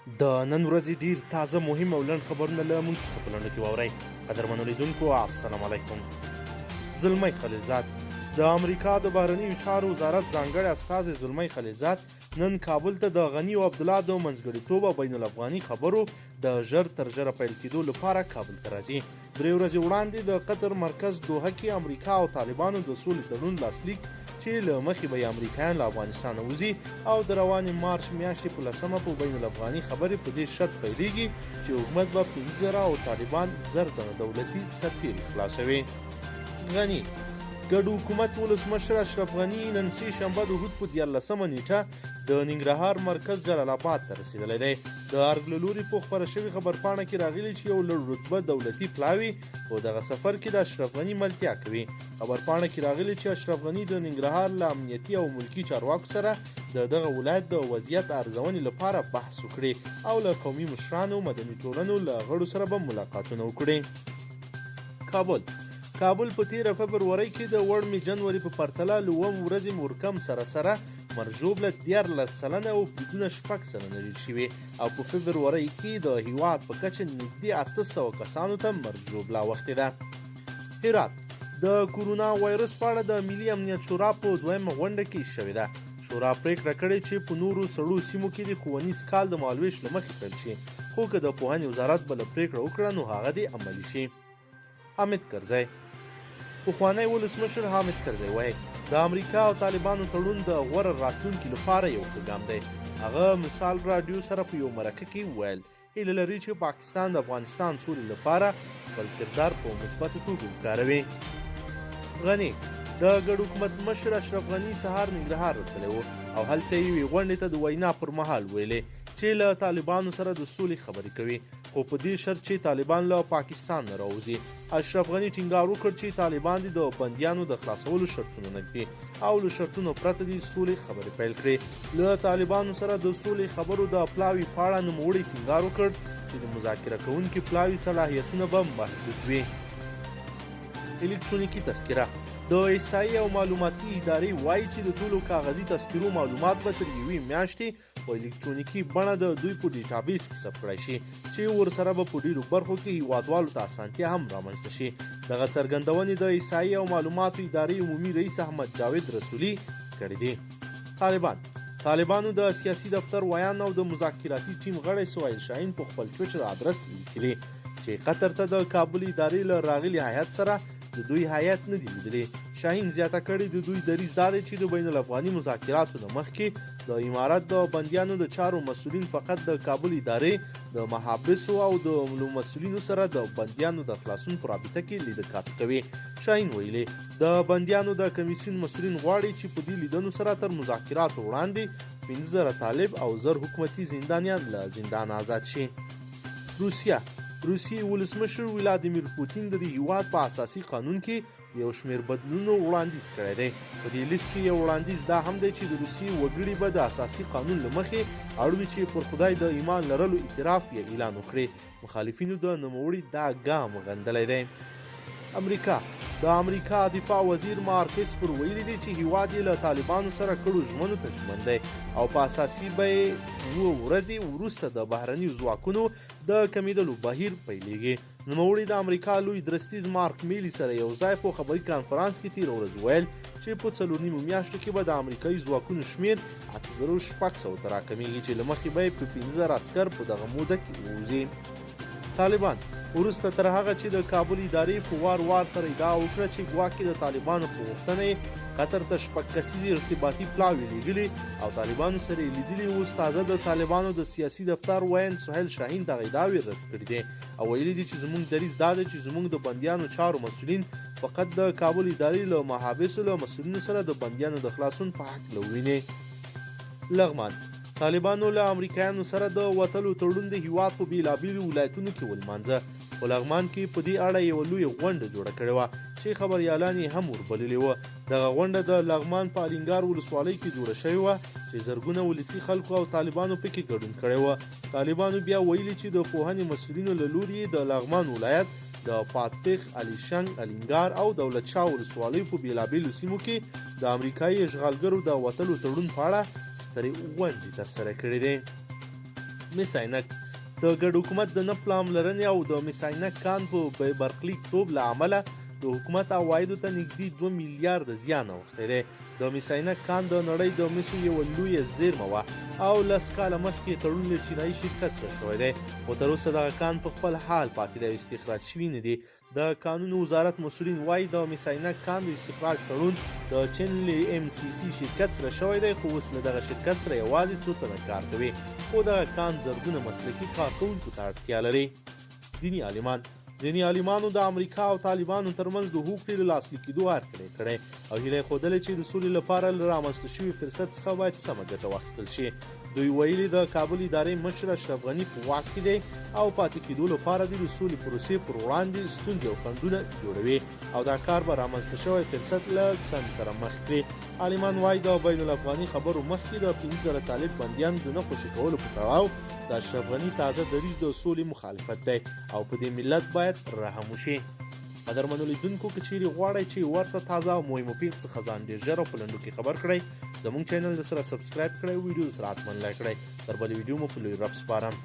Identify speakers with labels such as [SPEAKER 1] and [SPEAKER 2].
[SPEAKER 1] د نن ورځې ډیر تازه، مهم او لنډ خبرونه له موږ څخه په لنډو کې واورئ. قدرمنو لیدونکو، السلام علیکم. زلمی خلیلزاد. د امریکا د بهرنیو چارو وزارت ځانګړی استازی زلمی خلیلزاد نن کابل ته د غني او عبدالله د منځګړیتوب او بین الافغاني خبرو د ژر تر ژره پیل کېدو لپاره کابل ته راځي. 3 ورځې وړاندې د قطر مرکز دوحه کې امریکا او طالبانو د سولې تړون لاسلیک چې له مخې به یې امریکایان له افغانستانه وځي او د روانې مارچ میاشتې په 10مه په بین الافغاني خبرې په دې شرط پیلېږي چې حکومت به 5000 او طالبان 1000 تنه دولتي سرتېري خلاصوي. غني. ګډ حکومت ولسمشر اشرف غني نن سې شنبه د حوت په 13مه نیټه د ننګرهار مرکز جلال آباد ته رسېدلی دی. د ارګ له لوري په خپره شوې خبرپاڼه کې راغلي چې یو لوړ رتبه دولتي پلاوی په دغه سفر کې د اشرف غني ملتیا کوي. خبرپاڼه کې راغلي چې اشرف غني د ننګرهار له امنیتي او ملکي چارواکو سره د دغه ولایت د وضعیت ارزونې لپاره بحث وکړي او له قومي مشرانو، مدني ټولنو له غړو سره به ملاقاتونه وکړي. کابل. کابل په تیره فبرورۍ کې د وړمې جنوري په پرتله له 7 ورځې مورکم سره سره مرګ ژوبله 13% او بریدونه 6% ډېر شوي او په فبرورۍ کې د هیواد په کچه نږدې 800 کسانو ته مرګ ژوبله اوښتې ده. هرات. د کورونا وایرس په اړه د ملي امنیت شورا په دویمه غونډه کې شوې ده. شورا پرېکړه کړې چې په نورو سړو سیمو کې د ښوونیز کال د مهالوېش له مخې پیل شي، خو که د پوهنې وزارت بله پرېکړه وکړه نو هغه دې عملي شي. حامد کرزی. پخوانی ولسمشر حامد کرزی وایي د امریکا او طالبانو تړون د غوره راتلونکي لپاره یو ښه ګام دی. هغه مثال راډیو سره په یو مرکه کې وویل، هیله لري چې پاکستان د افغانستان سولې لپاره خپل کردار په مثبته توګه وکاروي. غني. د ګډ حکومت مشر اشرف غني سهار ننګرهار ته تللی و او هلته یې یوې غونډې ته د وینا پر مهال ویلي چې له طالبانو سره د سولې خبرې کوي، خو په دې شرط چې طالبان له پاکستان نه راوځي. اشرف غني ټینګار وکړ چې طالبان دې د بندیانو د خلاصولو شرطونه نه ږدي او له شرطونو پرته دې سولې خبرې پیل کړي. له طالبانو سره د سولې خبرو د پلاوي په اړه نوموړي ټینګار وکړ چې د مذاکره کوونکي پلاوي صلاحیتونه به محدود وي. الکترونیکي تذکره. د احصایې او معلوماتي ادارې وایي چې د ټولو کاغذي تذکرو معلومات به تر یوې میاشتې په الکترونیکي بڼه د دوی په ډیټابیس کې ثبت کړای شي چې ورسره به په ډیرو برخو کې هیوادوالو ته اسانتیا هم رامنځته شي. دغه څرګندونې د احصایې او معلوماتو ادارې عمومي رئیس احمد جاوید رسولي کړې دي. طالبان. طالبانو د سیاسي دفتر ویاند او د مذاکراتي ټیم غړی سهیل شاهین په خپل ټویټر ادرس لیکلي چې قطر ته د کابل ادارې له راغلي هیئت سره د دوی هیئت نه دی لیدلی. شاهین زیاته کړې، د دوی دریځ دا دی چې د بین الافغاني مذاکراتو نه مخکې د امارت د بندیانو د چارو مسؤلین فقط د کابل ادارې د محابسو او د مسؤلینو سره د بندیانو د خلاصون په رابطه کې لیده کاته کوي. شاهین ویلي، د بندیانو د کمیسیون مسؤلین غواړي چې په دې لیدنو سره تر مذاکراتو وړاندې 5000 طالب او 1000 حکومتي زندانیان له زندانه آزاد شي. روسیه. روسیې ولسمشر ولادیمیر پوتین د دې هیواد په اساسي قانون کې یو شمېر بدلونونو وړاندیز کړی دی. په دې لیست کې یو وړاندیز دا هم دی چې د روسیې وګړي به د اساسي قانون له مخې اړ وي چې پر خدای د ایمان لرلو اعتراف یا اعلان وکړي. مخالفینو د نوموړي دا ګام غندلی دی. امریکا. د امریکا دفاع وزیر مارک اسپر ویلي دي چې هیواد یې له طالبانو سره کړو ژمنو ته ژمن دی او په اساسي به یې 7 ورځې وروسته د بهرنیو ځواکونو د کمېدلو بهیر پیلېږي. نوموړي د امریکا لوی درستیز مارک میلي سره یو ځای په خبري کانفرانس کې تېره ورځ وویل چې په 4.5 میاشتو کې به د امریکایي ځواکونو شمېر 8600 ته راکمېږي چې له مخې به یې په 5000 عسکر په دغه موده کې ووځي. طالبان. وروسته تر هغه چې د کابل ادارې په وار وار سره ادعا وکړه چې ګواکې د طالبانو په غوښتنه یې قطر ته 6 کسیز ارتباطي پلاوی لیږلي او طالبانو سره یې لیدلي، اوس تازه د طالبانو د سیاسي دفتر ویاند سهیل شاهین دغه ادعاوې رد کړې دي او ویلي دي چې زموږ دریځ دا دی چې زموږ د بندیانو چارو مسؤلین فقط د کابل ادارې له محابسو له مسؤلینو سره د بندیانو د خلاصون په هکله وویني. لغمان. طالبانو له امریکایانو سره د وتلو تړون د هیواد په بیلابیلو ولایتونو کې ولمانځه. په لغمان کې په دې اړه یوه لویه غونډه جوړه کړې وه چې خبریالان یې هم وربللي وه. دغه غونډه د لغمان په الینګار ولسوالۍ کې جوړه شوې وه چې زرګونه ولسي خلکو او طالبانو پکې ګډون کړی و. طالبانو بیا ویلي چې د پوهنې مسؤلینو له لوري یې د لغمان ولایت د فاتح، علیشنګ، الینګار او دولت شاه ولسوالیو په بیلابیلو سیمو کې د امریکایي اشغالګرو د وتلو تړون په اړه سترې غونډې ترسره کړې دي. مس عینک د ګډ حکومت د نه پلاملرنې او د مس عینک کان په بې برخلیک توب له امله د حکومت عوایدو ته نږدې 2 میلیارده زیان اوښتی دی. د مس عینک کان د نړۍ د مسو یوه لویه زیرمه وه او 10 کاله مخکې تړون له چینایي شرکت سره شوی دی، خو تر اوسه دغه کان په خپل حال پاتې دی او استخراج شوي نه دي. د کانونو وزارت مسؤلین وايي، د مس عینک کان د استخراج تړون د چین له ایم سي سي شرکت سره شوی دی، خو اوس له دغه شرکت سره یوازې څو تنه کار کوي، خو دغه کان زرګونه مسلکي کارکوونکو ته اړتیا لري. دیني عالمان دیني عالمانو د امریکا او طالبانو ترمنځ د هوکړې له لاسلیکېدو هرکلی کړی او هیله یې ښودلې چې د سولې لپاره له رامنځته شوي فرصت څخه باید سمه ګټه واخیستل شي. دوی ویلي، د کابل ادارې مشر اشرف غني په واک کې دی او پاتې کېدو لپاره دې د سولې پروسې پر وړاندې ستونزې او خنډونه جوړوي او دا کار به رامنځته شوی فرصت له ځنډ سره مخ کړي. عالمان وايي، د بین الافغاني خبرو مخکې د 5000 طالب بندیانو د نه خوشې کولو په تړاو د اشرف غني تازه دریځ د سولې مخالفت دی او په دې ملت باید رحم وشي. قدرمنو لیدونکو، که چیرې غواړئ چې ورته تازه او مهمو پیښو څخه ځان ډیر ژر او په لنډو کې خبر کړئ، زموږ چینل د سره سبسکرایب کړئ او ویډیو سره حتما لایک کړئ. تر بلې ویډیو مو په لوی رب سپارم.